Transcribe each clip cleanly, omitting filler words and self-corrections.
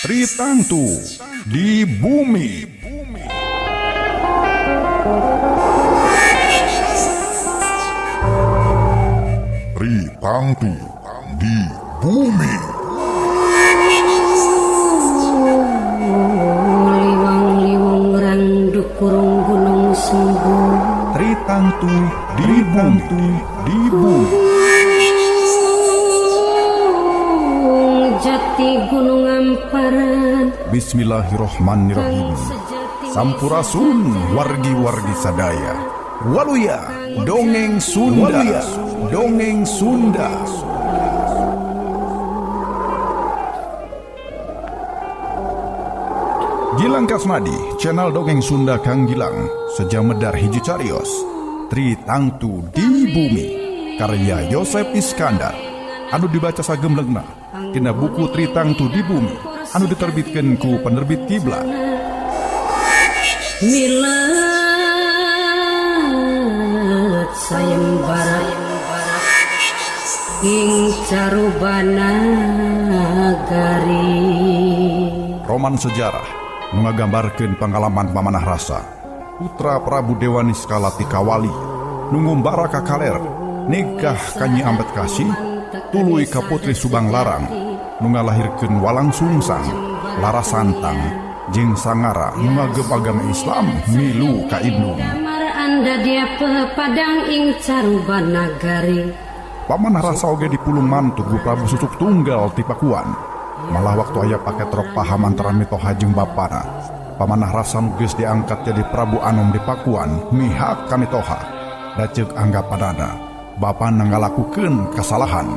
Tritangtu di bumi. Tritangtu di bumi. Liwang-liwung randu kurung gunung sembuh. Tritangtu di bumi. Di bumi. Jati Gunung Amparan. Bismillahirrohmanirrohim. Sampurasun wargi-wargi sadaya. Waluya dongeng Sunda. Waluya dongeng Sunda. Gilang Kasmadi, channel dongeng Sunda Kang Gilang, sejamedar hiji carios. Tritangtu di Bumi, karya Yosep Iskandar. Anu dibaca sagemlengna tina buku Tritangtu di Bumi anu diterbitkeun ku penerbit Kiblat. Milat sayembara ing carubana gari. Roman sejarah nu ngagambarkeun pangalaman pamanah rasa putra Prabu Dewa Niskala ti Kawali nu ngumbara ka kaler nikah ka Nyi Ambedkasi tuluy ka Putri Subang Larang nu ngalahirkeun Walang Sungsang, Lara Santang jeung Sangara nu ngagem agama Islam milu ka Ibnu. Pamanah rasa oge dipulung mantu ku Prabu Susuk Tunggal ti Pakuan. Malah waktu aya paketrok paham antara mitoha jeung bapana. Pamanah rasa nu geus diangkat jadi Prabu Anom di Pakuan mihak ka mitoha. Da ceuk anggapanana bapana ngalakukeun kasalahan.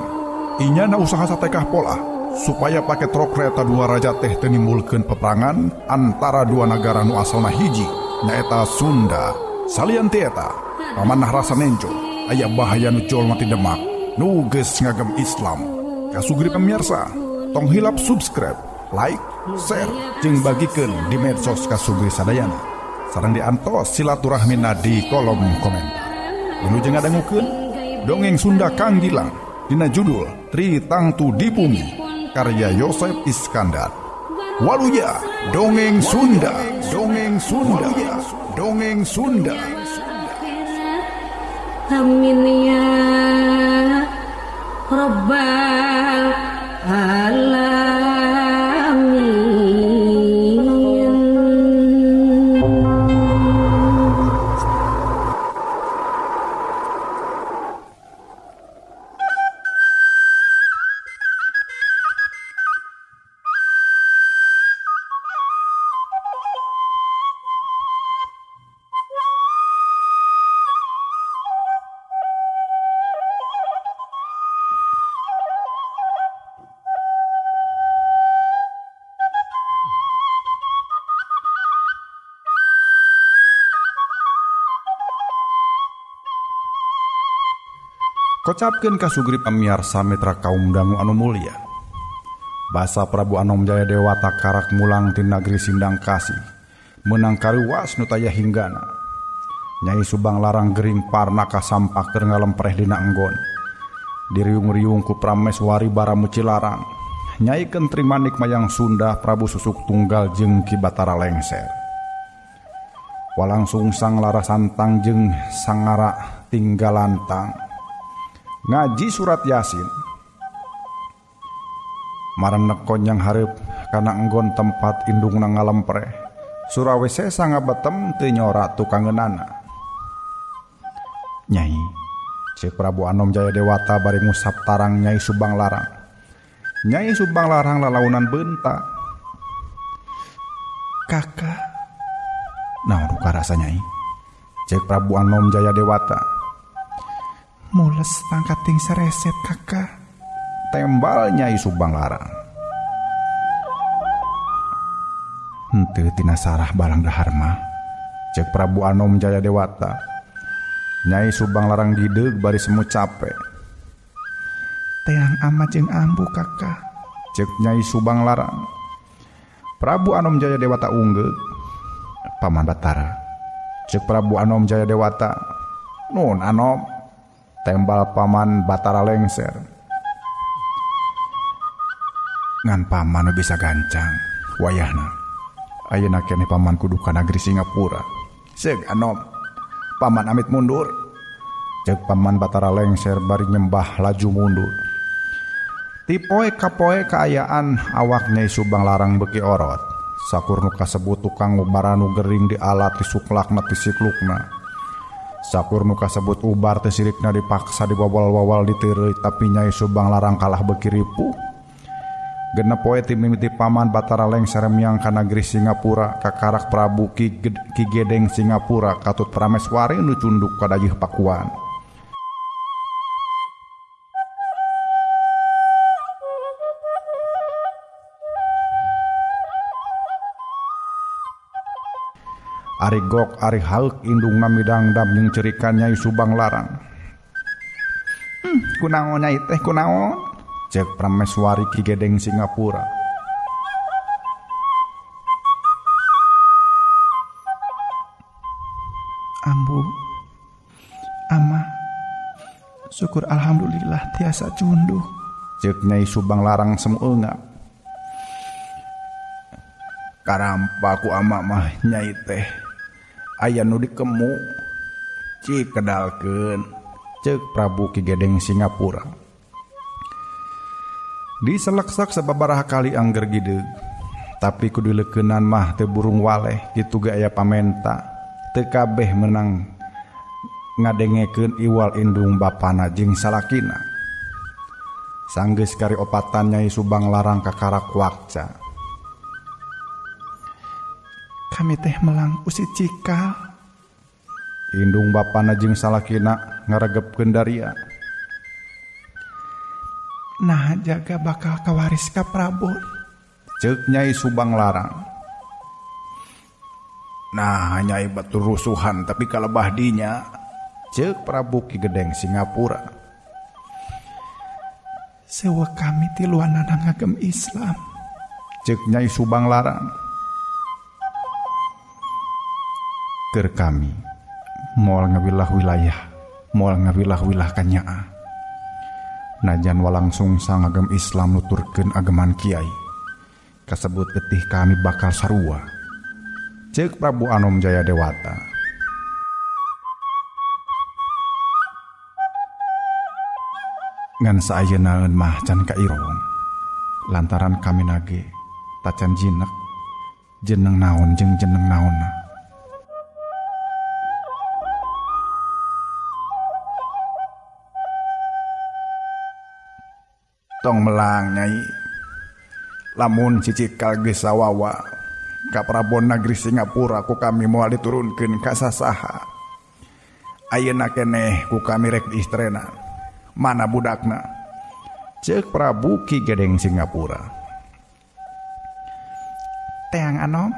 Inyana usaha satekah pola supaya paketrok kereta dua raja teh teu nimbulkeun peperangan antara dua nagara nu asalna hiji nyaeta Sunda. Salian ti eta, pamanah rasa nenjo aya bahaya nu jol mati Demak nu geus ngagem Islam. Kasugri pemirsa, tong hilap subscribe, like, share, jeung bagikeun di medsos Kasugri sadayana. Sareng diantos silaturahmina di kolom komentar. Wilujeng ngadangukeun dongeng Sunda Kang Gilang dina judul Tritangtu di Bumi karya Yosep Iskandar. Waluya dongeng Sunda, dongeng Sunda, dongeng Sunda. Amin ya Rabbal alamin. Kocapkeun kasugri pamiarsa mitra kaum dangu anu mulia. Basa Prabu Anom Jaya Dewata karak mulang ti nagri Sindang Kasih, meunang kariwas nu taya hinggana. Nyai Subang Larang gering parna kasampak keur ngalempreh dina enggon. Diriung-riung ku Prameswari Baramuci Larang. Nyai Kentri Manik Mayang Sunda Prabu Susuk Tunggal jeung Ki Batara Lengser. Walang Sungsang Lara Santang jeung Sangara tinggalantang. Ngaji surat Yasin. Marenek konyang hareup kana enggon tempat indungna ngalempreh. Surawisesa ngabetem teu nyora tukangeunana. Nyai, ceuk Prabu Anom Jaya Dewata bari ngusap tarang Nyai Subang Larang. Nyai Subang Larang lalaunan beunta. Kakak, naon nu karasa Nyai? Ceuk Prabu Anom Jaya Dewata. Mules tangkating sereset kakak, tembal Nyai Subang Larang. Henteu tina sarah barang dahar mah, ceuk Prabu Anom Jaya Dewata. Nyai Subang Larang gideug bari semu capek. Teang ama jeung ambu kakak, ceuk Nyai Subang Larang. Prabu Anom Jaya Dewata unggeug. Paman Batara, ceuk Prabu Anom Jaya Dewata. Nun Anom, tembal Paman Batara Lengser. Ngan paman nu bisa gancang wayahna. Ayeuna keneh paman kudu ka nagri Singapura. Seug Anom, paman amit mundur. Ceuk paman Batara Lengser bari nyembah laju mundur. Ti poe ka poe kaayaan awak Nyai Subang Larang beuki orot. Sakur nu kasebut tukang ngubaran nu gering dialat disuklakna ti siklukna. Sakur nu kasebut ubar teh sirikna dipaksa diwawal-wawal diteureuy tapi Nyai Subang Larang kalah beuki ripuh. Genep poe ti mimiti paman Batara Lengser miang ka nagri Singapura kakarak Prabu Ki Gedeng Singapura katut Prameswari nu cunduk ka dayeuh Pakuan. Ari gok ari haeuk indungna midangdam jeung cerikan Nyai Subang Larang. Kunaon nyai teh kunaon? Ceuk Prameswari Ki Gedeng Singapura. Ambu, ama, syukur alhamdulillah tiasa cunduk. Ceuk Nyai Subang Larang semu eungap. Karampa ku ama mah nyai teh aya nu dikemu cik kedalkeun. Ceuk Prabu Ki Gedeng Singapura. Diseleksak sababaraha kali angger gideug. Tapi kudu leukeunan mah teu burung waleh kitu ge aya pamenta. Teu kabeh menang ngadengekeun iwal indung bapana jeung salakina. Sanggeus kari opatan Nyai Subang Larang kakarak wakca. Kami teh melang ku si Cikal. Indung bapana jeung salakina ngaregepkeun daria. Nah jaga bakal kawaris ka Prabon. Ceuk Nyai Subang Larang. Nah nyai batur rusuhan tapi kalebah dinya. Ceuk Prabu Ki Gedeng Singapura. Sewa kami tiluanana ngagem Islam. Ceuk Nyai Subang Larang. Keur kami moal ngawilah wilayah, moal ngawilah-wilah kanyaah. Najan walangsungsang agem Islam nuturkeun ageman kiai. Kasebut getih kami bakal sarua. Ceuk Prabu Anom Jaya Dewata. Ngan saayeunaeun mah can kairong. Lantaran kami nage tacan jinek jeneng naon jeung jeneng naonna. Tong melang nyai. Lamun si Cikal geus sawawa ka Prabon nagri Singapura ku kami moal diturunkeun ka sasaha. Ayeuna keneh ku kami rek diistrena. Mana budakna? Ceuk Prabu Ki Gedeng Singapura. Teang Anom,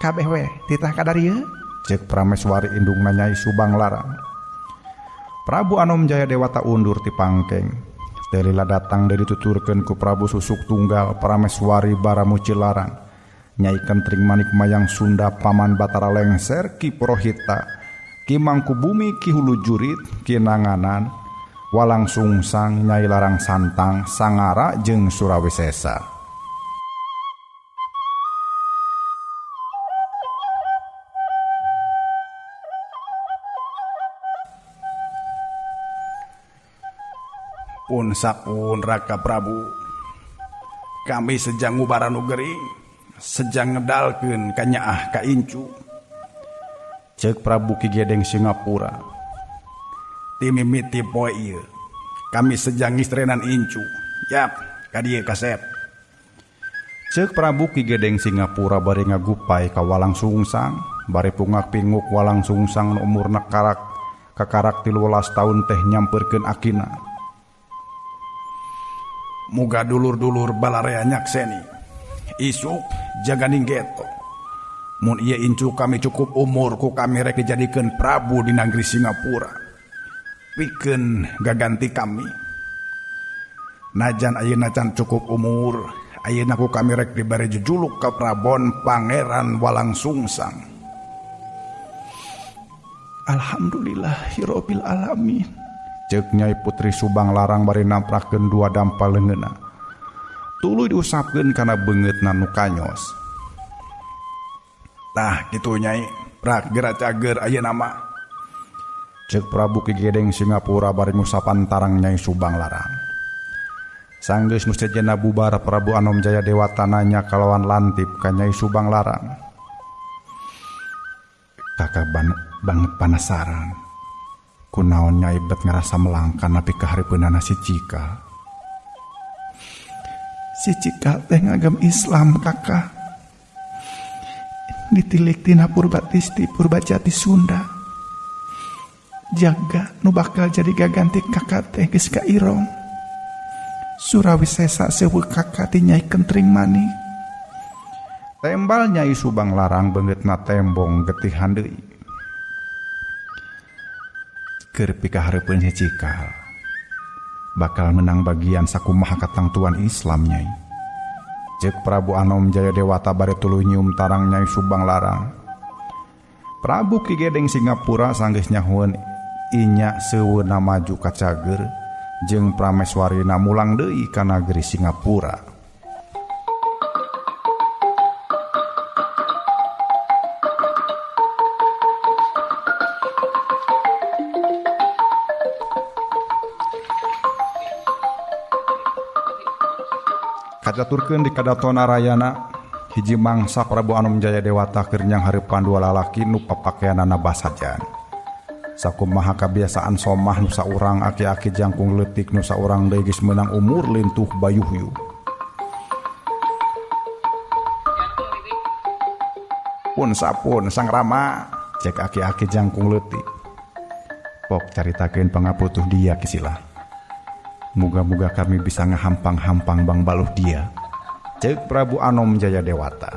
kabeh we titah kadarieu. Ceuk Prameswari indungna Nyai Subang Larang. Prabu Anom Jaya Dewata undur ti pangkeng. Telila datang dari dituturkeun ku Prabu Susuk Tunggal Prameswari Baramuci Larang. Nyai Kentring Manik Mayang Sunda Paman Batara Lengser Ki Purohita Ki Mangkubumi Ki Hulu Jurit Ki Nanganan Walang Sungsang Nyai Larang Santang Sangara jeung Surawisesa. Pun sapun Raka Prabu, kami sejang ngubaran nu gering, sejang ngedalkeun kanyaah ka incu. Ceuk Prabu Ki Gedeng Singapura. Ti mimiti poe ieu, kami sejang ngistrenan incu. Yap, ka dieu kasep. Ceuk Prabu Ki Gedeng Singapura bari ngagupai ka Walang Sungsang, bari pungak-pinguk Walang Sungsang nu umurna karak kakarak 13 taun teh nyamperkeun akina. Muga dulur-dulur balarea nyakseni. Isuk jaga ninggeto. Mun ieu incu kami cukup umur ku kami rek dijadikeun prabu di nagri Singapura. Pikeun gaganti kami. Najan ayeuna can cukup umur, ayeuna ku kami rek dibere jejuluk ka Prabon Pangeran Walang Sungsang. Alhamdulillahirabbil alamin. Ceuk Nyai Putri Subang Larang bari namprakeun dua dampal leungeunna. Tuluy diusapkeun kana beungeutna nu kanyos. Tah kitu Nyai, prak geura cager ayeuna mah. Ceuk Prabu Ki Gedeng Singapura bari ngusapan tarang Nyai Subang Larang. Sanggeus nu sejenna bubar Prabu Anom Jaya Dewata nanya kalawan lantip ka Nyai Subang Larang. Kakak banget panasaran. Kunaon Nyai bet ngerasa melangkah nepi ka hareupeunana si Cika. Si Cika teh ngagem Islam kakak. Ditilik tina Purbatisti Purbajati Sunda. Jaga nu bakal jadi gaganti kakak teh geus kairong. Surawisesa seueuh kakak ti Nyai Kentring Manik. Tembal Nyai Subang Larang beungeutna tembong getihan deui. Keur pikahareupeun si Cikal bakal menang bagian sakumaha katangtuan Islam Nyai. Ceuk Prabu Anom Jaya Dewata bari tuluy nyium tarang Nyai Subang Larang. Prabu Ki Gedeng Singapura sanggeus nyahueun inya seueuna maju ka cager jeung prameswarina mulang deui ka nageri Singapura. Kacaturkeun di Kadaton Narayana hiji mangsa Prabu Anom Jaya Dewata keur nyanghareupan dua lalaki nu papakeanana basajan. Sakumaha kabiasaan somah nu saurang aki-aki jangkung leutik nu saurang deui geus meunang umur lintuh bayuhyu. Pun sapun Sang Rama cek aki-aki jangkung leutik. Pok caritakeun pangaputuh dia kisilah. Muga-muga kami bisa ngahampang-hampang bang baluh dia. Ceuk Prabu Anom Jaya Dewata.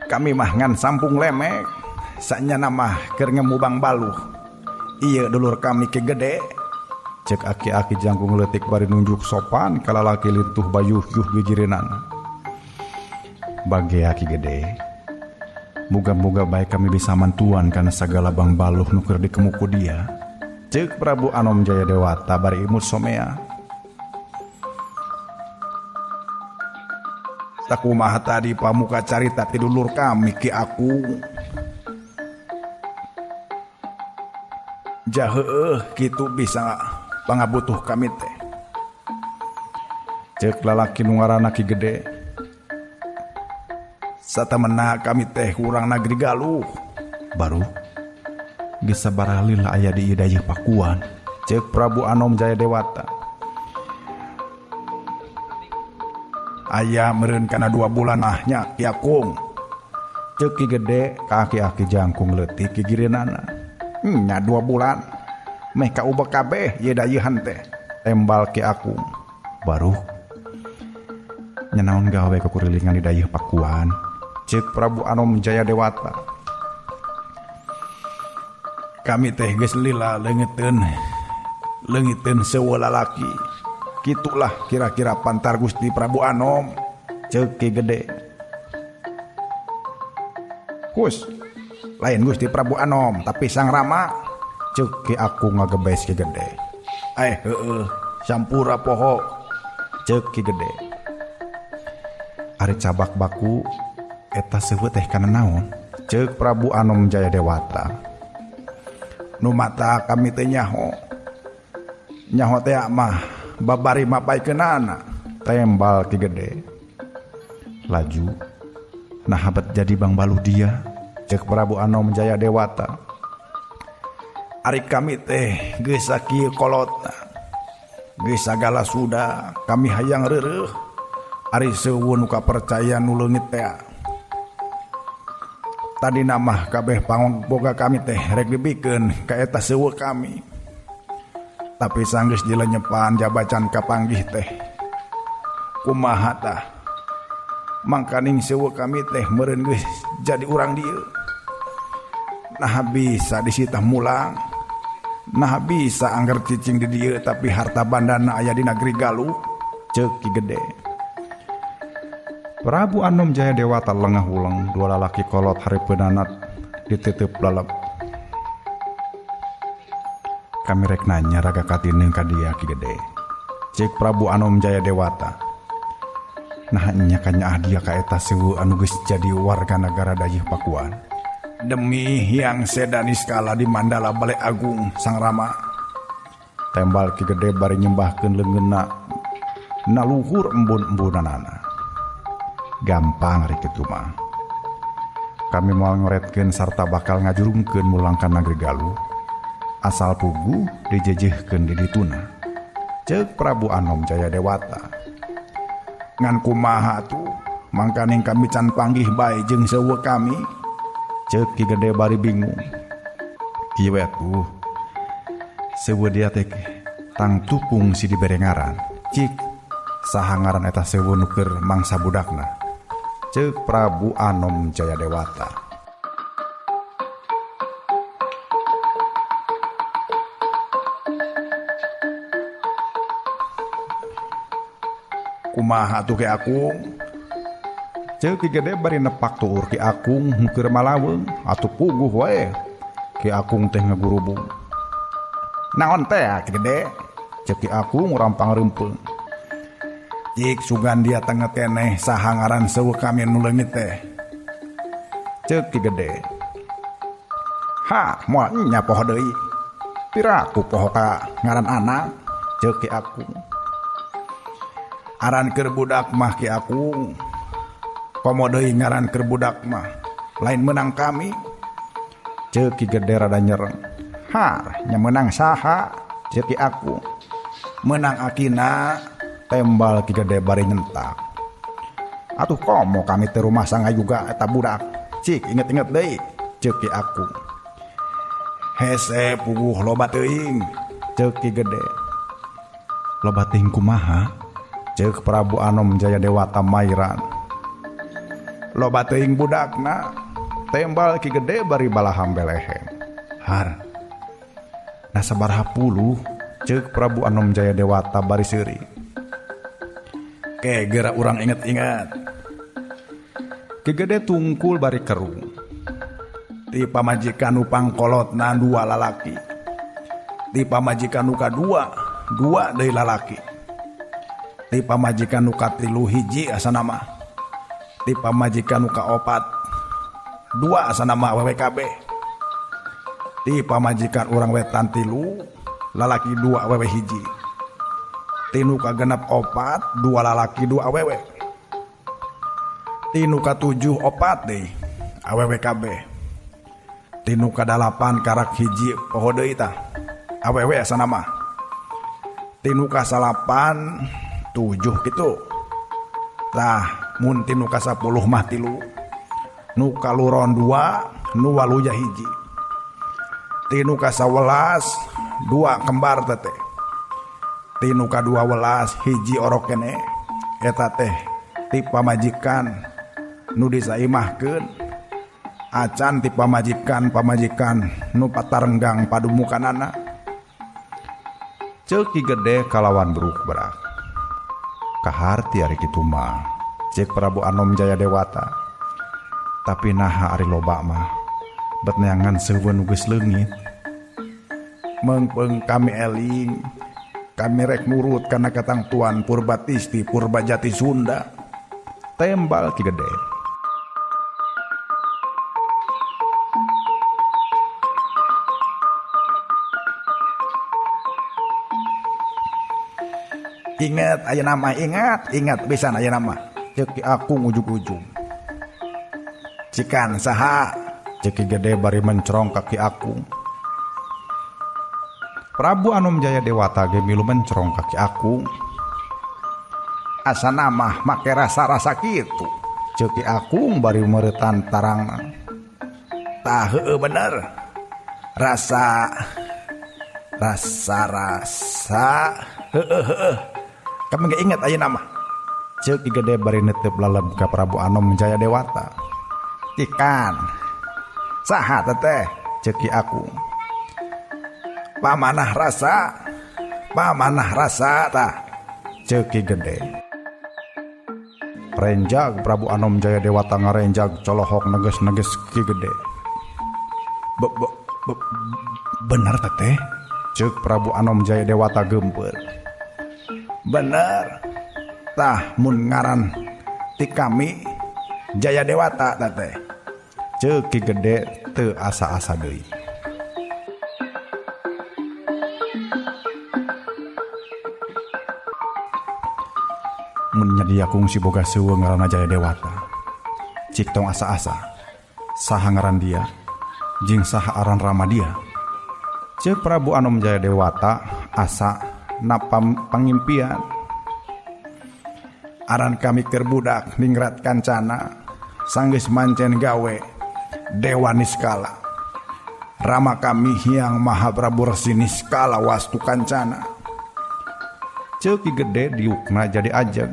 Kami mah ngan sampung lemek. Sanyana mah keur ngemu bang baluh. Ieu dulur kami ke gede. Ceuk aki-aki jangkung leutik bari nunjuk sopan ka lalaki lintuh bayuh-yuh gigireunana. Bage aki gede. Muga-muga bae kami bisa mantuan kana sagala bang baluh nu keur dikemu ku dia. Ceuk Prabu Anom Jaya Dewata bari imut somea. Sakumaha tadi pamuka carita ti dulur kami ki aku. Jaheueuh kitu bisa pangabutuh kami teh. Ceuk lalaki nu ngaranna Ki Gede. Satamena kami teh urang nagri Galuh. Baru geus sabaraha lila aya di ieu dayeuh Pakuan. Ceuk Prabu Anom Jaya Dewata. Aya meureun kana 2 bulan ah nya Ki Akung. Ceuk Ki Gede ka aki-aki jangkung leutik gigireunana. Nya 2 bulan meh kaubek kabeh ieu dayeuhan teh. Tembal Ki Akung. Baru nya naon gawe kukurilingan di dayeuh Pakuan. Ceuk Prabu Anom Jaya Dewata. Kami teh geus lila leungiteun sewa lalaki. Kitulah kira-kira pantar Gusti Prabu Anom. Ceuk Ki Gede. Kus, lain Gusti Prabu Anom tapi Sang Rama. Ceuk Ki Akung ngagebes Ki Gede. Heueuh, sampura poho. Ceuk Ki Gede. Ari cabak baku eta seueuh teh kana naon? Ceuk Prabu Anom Jaya Dewata. Nu mata kami teh nyaho. Nyaho teh mah babari mapaikeunana. Tembal Ki Gede. Laju nah habat jadi bang baluh dia. Ceuk Prabu Anom Jaya Dewata. Ari kami teh geus sakieu kolotna. Geus sagala suda kami hayang reureuh. Ari seueuh nu kapercaya nu leungit teh. Tadi namah kabeh pangboga kami teh rek dibikeun ka eta seueuh kami. Tapi sanggeus dilenyepan jabacan kapanggih teh. Kumaha tah? Mangkaning seueuh kami teh meureun geus jadi urang dieu. Nah bisa disitah mulang. Nah bisa angger cicing di dieu tapi harta bandana aya di negeri Galuh. Ceuk Ki Gede. Prabu Anom Jaya Dewata lengah uleng dua lalaki kolot hareupeunana dititip lalep. Kami rek nanya raga katineung ka dia Ki Gede. Ceuk Prabu Anom Jaya Dewata. Nah nya kanyaah dia ka eta sewu anu geus jadi warga nagara Dayeuh Pakuan. Demi Hyang Seda Niskala di Mandala Bale Agung Sang Rama. Tembal Ki Gede bari nyembahkeun leungeunna na luhur embun-embunanana. Gampang ari kitu mah. Kami moal ngoretkeun sarta bakal ngajurungkeun mulang ka nagri Galuh. Asal puguh dijejehkeun di dituna. Ceuk Prabu Anom Jaya Dewata. Ngan kumaha atuh mangkaning kami can panggih bae jeung seueuh kami. Ceuk Ki Gede bari bingung. Kieu we atuh. Seueuh dia teh tangtu kungsi dibere ngaran. Cik saha ngaran eta seueuh nu keur mangsa budakna. Ceuk Prabu Anom Jaya Dewata. Kumaha atuh Ki Akung? Ceuk Ki Gede bari nepak tuur Ki Akung nu keur malaweung atuh puguh wae. Ki Akung teh ngagurubung. Naon teh Ki Gede? Ceuk Ki Akung rampang reumpeung. Cik sugan dia tenget keneh saha ngaran seueuh kami nu leungit teh. Ceuk Ki Gede. Ha, moal nya poho deui. Piraku poho ka ngaran anak? Ceuk Ki Akung. Aran keur budak mah Ki Akung. Komo deui ngaran keur budak mah lain meunang kami. Ceuk Ki Gede rada nyereng. Har, nya meunang saha? Ceuk Ki Akung. Meunang akina. Tembal Ki Gede bari nyentak. Atuh komo kami teh rumah sanga juga eta budak. Cik inget-inget deui. Ceuk Ki Akung. Hese puguh loba teuing. Ceuk Ki Gede. Loba teuing kumaha? Ceuk Prabu Anom Jaya Dewata Mairan. Loba teuing budakna. Tembal Ki Gede bari balaham belehem. Har. Nah sabaraha puluh? Ceuk Prabu Anom Jaya Dewata bari seuri. Ke geura urang inget-inget. Ki Gede tungkul bari kerung. Ti pamajikan nu pangkolotna dua lalaki. Ti pamajikan nu kadua, dua deui lalaki. Ti pamajikan nu katilu hiji asana mah. Ti pamajikan nu kaopat, dua asana mah awewe kabeh. Ti pamajikan urang wetan tilu, lalaki dua awewe hiji. Ti nu kagenep opat, dua lalaki dua awewe. Ti nu katujuh opat deui awewe kabeh. Ti nu kadalapan karak hiji poho deui tah awewe asana mah. Ti nu kasalapan 7 kitu. Tah mun ti nu kasapuluh mah tilu. Nu kaluron 2, nu waluya hiji. Ti nu kasawelas 2 kembar teh. Ti nu kaduawelas hiji orok kene. Eta teh ti pamajikan nu disaimahkeun. Acan ti pamajikan-pamajikan nu patarenggang padumukanana. Ceuk Ki Gede kalawan bruk berak. Kaharti ari kitu mah, ceuk Prabu Anom Jaya Dewata. Tapi naha ari loba mah, bet neangan seueun nu geus leungit. Meungpeung kami eling, kami rek nurut kana katangtuan Purbatisti Purbajati Sunda. Tembal Ki Gede. Ingat aya nama, ingat, ingat pisan aya nama. Ceuk Ki Akung ujug-ujug. Cikan saha? Ceuk Ki Gede bari mencrong ka Ki Akung. Prabu Anom Jaya Dewata ge milu mencrong ka Ki Akung. Asana mah make rasa-rasa kitu. Ceuk Ki Akung bari meuretan tarangna. Tah heueuh bener. Rasa rasa rasa heueuh heueuh. Kami nggak ingat aja nama. Ceuk Ki Gede bari netep laleb ka Prabu Anom Jaya Dewata. Cikan saha teteh? Ceuk Ki Akung. Pamanah rasa, pamanah rasa tah. Ceuk Ki Gede. Renjag Prabu Anom Jaya Dewata ngarenjag colohok neges-neges Ki Gede. Be, be, be, bener teteh? Ceuk Prabu Anom Jaya Dewata geumpeur. Bener. Tah mun ngaran Ti kami Jaya Dewata teh. Ceuk Ki Gede teu asa-asa deui. Mun nya dia kungsi boga seueung ngaranna Jaya Dewata. Cik tong asa-asa. Saha ngaran dia jeung saha aran rama dia. Ceuk Prabu Anom Jaya Dewata asa napam pangimpian. Aran kami keur budak ningrat kancana sanggeus mancen gawe Dewa Niskala. Rama kami Hyang Maha Prabu Resi Niskala Wastu Kancana. Ceuk Ki Gede diukna jadi ajeg.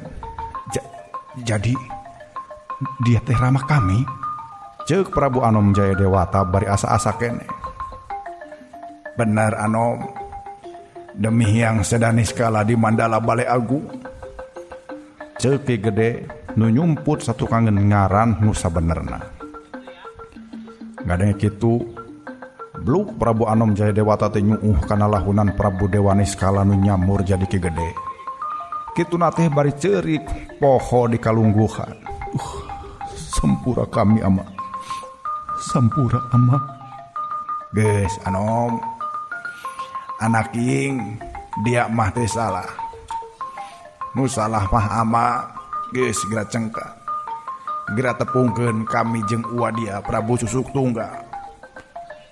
Jadi dia teh rama kami. Ceuk Prabu Anom Jaya Dewata bari asa-asa kene. Benar Anom, demi Hyang Seda Niskala di Mandala Bale Agung. Ceuk Ki Gede nu nyumput satukangeun ngaran nu sabenerna. Ngadenge kitu bluk Prabu Anom Jaya Dewata teh nyuuh kana lahunan Prabu Dewa Niskala nu nyamur jadi Ki Gede. Kituna teh bari ceurik poho di kalungguhan. Sampura kami ama. Sampura ama. Geus Anom, anak ing dia mah teh salah. Nu salah mah ama geus geura cengkak. Geura tepungkeun kami jeung uwa dia Prabu Susuk Tunggal.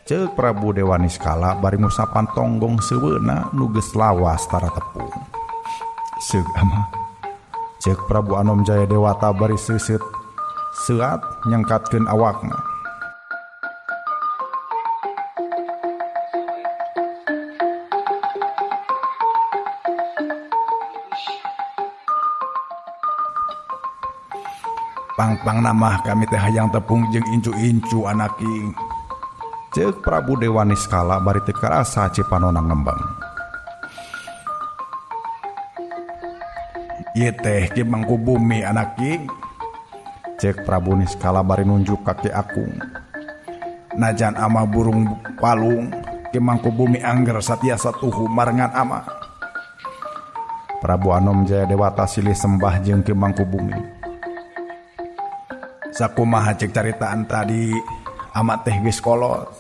Ceuk Prabu Dewa Niskala bari ngusapan tonggong seueuna nu geus lawas tara tepung. Seug ama. Ceuk Prabu Anom Jaya Dewata bari seuseut seuat nyangkatkeun awakna. Pang-pang namah kami teh hayang tepung jeung incu-incu anaking. Ceuk Prabu Dewa Niskala bari teu karasa cipanona ngembang. Ieu teh Ki Mangkubumi anaking. Ceuk Prabu Niskala bari nunjuk ka Ki Akung. Najan ama burung palung, Ki Mangkubumi angger satiasa tuhu marengan ama. Prabu Anom Jaya Dewata silih sembah jeung Ki Mangkubumi. Sakumaha cek caritaan tadi ama teh geus kolot.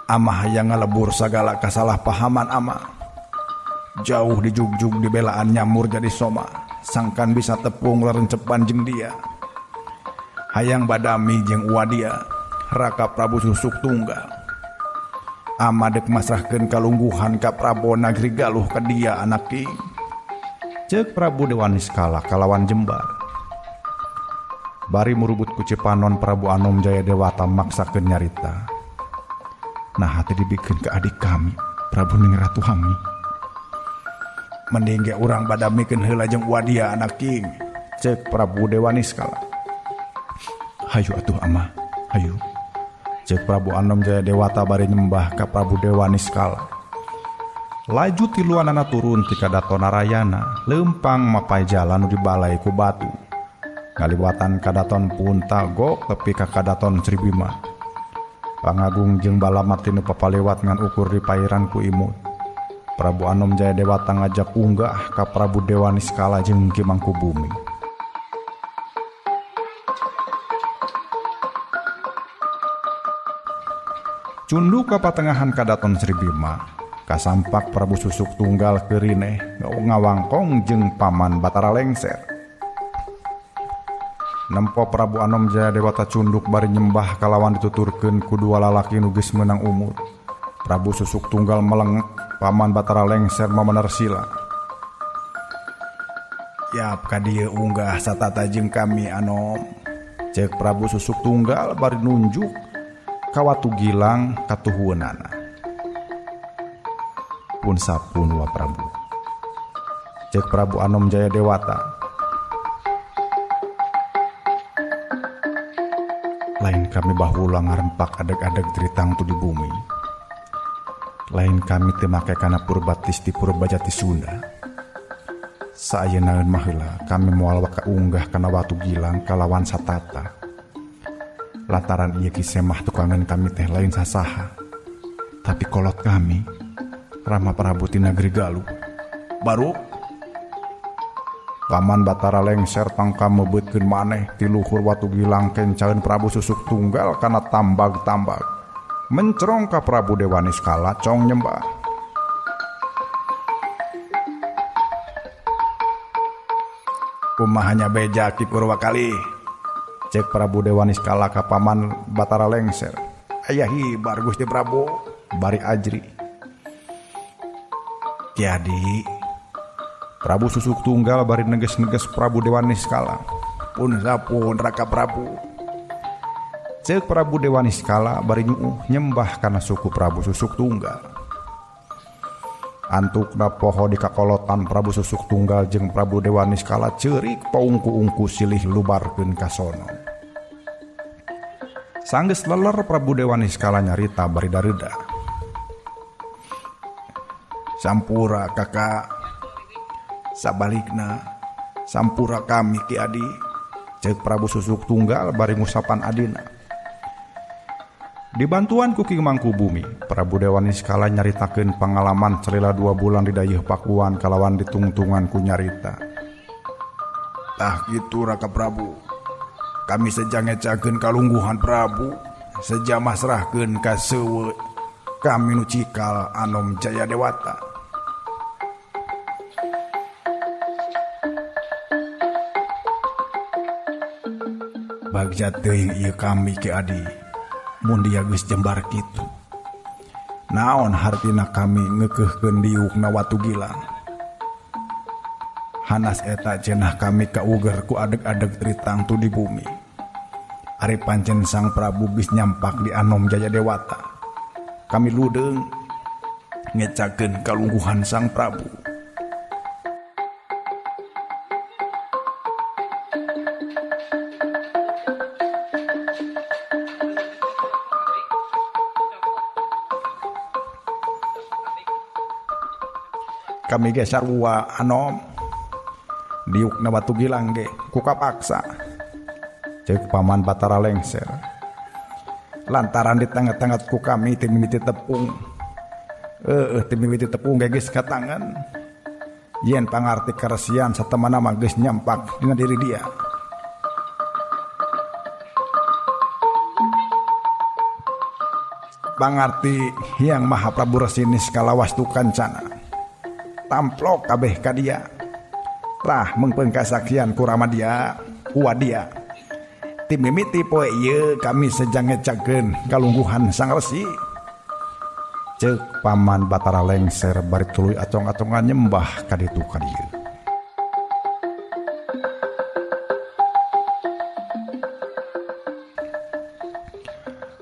Ama hayang ngalebur sagala kasalahpahaman ama. Jauh dijugjug di belaan nyamur jadi soma. Sangkan bisa tepung lerencepan jeung dia. Hayang badami jeung uwa dia Raka Prabu Susuk Tunggal. Ama dek masrahkeun kalungguhan ka Prabu Nagri Galuh ka dia anaki. Ceuk Prabu Dewa Niskala kalawan jembar. Bari murubut ku cipanon Prabu Anom Jaya Dewata maksakeun nyarita. Nah hati dibikeun ka adik kami Prabu Ning Ratu Hami. Mending ge urang badamikeun heula jeung uwa dia anaking. Ceuk Prabu Dewa Niskala. Hayu atuh ama, hayu. Ceuk Prabu Anom Jaya Dewata bari nyembah ka Prabu Dewa Niskala. Laju tiluanana turun ti kadaton Narayana, leumpang mapay jalan nu dibalai ku batu. Ngaliwatan kadaton Punta gok tepi ka kadaton Sri Bima. Pangagung jeung balamat tinu papalewat ngan ukur di pairan ku imut. Prabu Anom Jaya Dewata ngajak unggah ka Prabu Dewa Niskala jeung Ki Mangkubumi. Cunduk ka patengahan kadaton Sri Bima, kasampak Prabu Susuk Tunggal keurineh ngawangkong jeung Paman Batara Lengser. Nempo Prabu Anom Jaya Dewata cunduk bari nyembah kalawan dituturkeun ku dua lalaki nu geus meunang umur. Prabu Susuk Tunggal melengek, Paman Batara Lengser mamener sila. Yap ka dieu unggah satata jeung kami Anom. Ceuk Prabu Susuk Tunggal bari nunjuk ka watu gilang katuhueunana. Pun sapun wa Prabu. Ceuk Prabu Anom Jaya Dewata. Lain kami bahula ngarempak adeg-adeg tritang tu di bumi. Lain kami teu make kana purbatis ti Purbajati Sunda. Saayeunaeun mah heula kami moal waka unggah kana watu gilang kalawan satata. Lantaran ieu kisemah tukangan kami teh lain sasaha, tapi kolot kami Rama Prabu ti Nagri Galuh. Baru Paman Batara Lengser tangka mebeutkeun maneh ti luhur watu gilang kencaeun Prabu Susuk Tunggal kana tambag-tambag. Mencerong ka Prabu Dewa Niskala cong nyembah. Kumaha nya beja Ki Purwakali? Cek Prabu Dewa Niskala ka Paman Batara Lengser. Aya hibar Gusti Prabu bari ajri. Jadi Prabu Susuk Tunggal bari neges-neges Prabu Dewa Niskala. Pun sapun Raka Prabu. Cek Prabu Dewa Niskala bari nyuuh nyembah kana suku Prabu Susuk Tunggal. Antukna poho di kakolotan Prabu Susuk Tunggal jeung Prabu Dewa Niskala ceurik paungku-ungku silih lubarkeun kasono. Sanggeus leler Prabu Dewa Niskala nyarita bari dareuda. Sampura kakak. Sabalikna sampura kami Ki Adi. Cek Prabu Susuk Tunggal bari ngusapan adina. Dibantuan ku Ki Mangkubumi, Prabu Dewa Niskala nyaritakeun pangalaman salila 2 bulan di dayeuh Pakuan kalawan ditungtungan ku nyarita. Tah kitu Raka Prabu. Kami seja ngecakeun kalungguhan Prabu, seja masrahkeun ka seuweut kami nu cikal Anom Jaya Dewata. Bagja teuing ieu kami Ki Adi. Mun dia geus jembar kitu. Naon hartina kami ngeukeurkeun diukna watu gilang. Hanas eta cenah kami kauger ku adeg-adeg tritang tu di bumi. Ari pancen Sang Prabu geus nyampak di Anom Jaya Dewata. Kami ludeung ngecakeun kalungguhan Sang Prabu. Kami ge sarua anom diukna watu gilang ge ku kapaksa. Ceuk Paman Batara Lengser. Lantaran ditangget-tangget ku kami ti mimiti tepung. Ti mimiti tepung ge geus katangan. Yen pangarti karesian satemana mah geus nyampak dina diri dia. Pangarti Hyang Maha Prabu Resi Niskala Wastu Kancana. Tamplok kabeh ka dia. Tah mengpeung kasaksian ku Ramadia uwadia. Ti mimiti poe ieu kami sejang ngecakeun kalungguhan Sang Resi. Ceuk Paman Batara Lengser bari tuluy acong-acongan nyembah ka ditu ka dieu.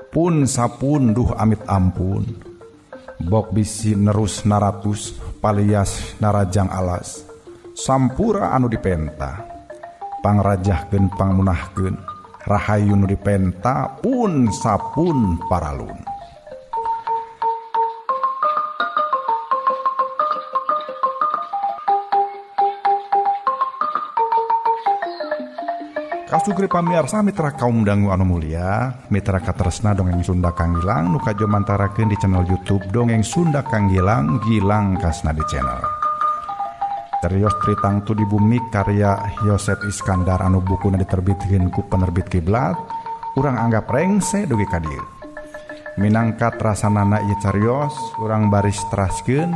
Pun sapun duh amit ampun. Bok bisi nerus naratus palias narajang alas. Sampura anu dipenta pangrajahkeun pangmunahkeun rahayu nu dipenta pun sapun paralun. Kasugri pamiarsa mitra kaum dangu anu mulia, mitra katresna Dongeng Sunda Kang Gilang nu kajomantarakeun di channel YouTube Dongeng Sunda Kang Gilang, Gilang Kasna di channel. Terios Tritangtu di Bumi karya Yosep Iskandar anu bukuna diterbitkeun ku penerbit Kiblat, urang anggap rengse dugi ka dieu. Minangka trasanana ieu carios, urang baris teraskeun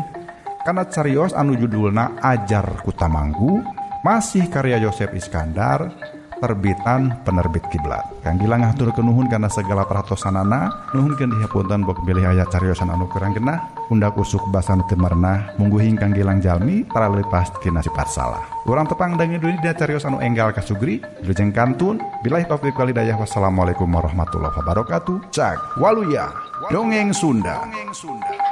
kana carios anu judulna Ajar Kutamanggu, masih karya Yosep Iskandar, terbitan penerbit Kiblat. Kang Gilang ngahaturkeun nuhun kana segala perhatosanana, nuhunkeun dihapunten bok bilih aya cariosan anu kurang genah, undak usuk basa nu teu merenah, mungguhing Kang Gilang jalmi taralepas tina sifat salah. Urang tepang dangi deui dina carios anu enggal kasugri, wilujeng kantun, billahi taufik wal hidayah, wassalamualaikum warahmatullahi wabarakatuh. Cak waluya, Dongeng Sunda. Dongeng Sunda.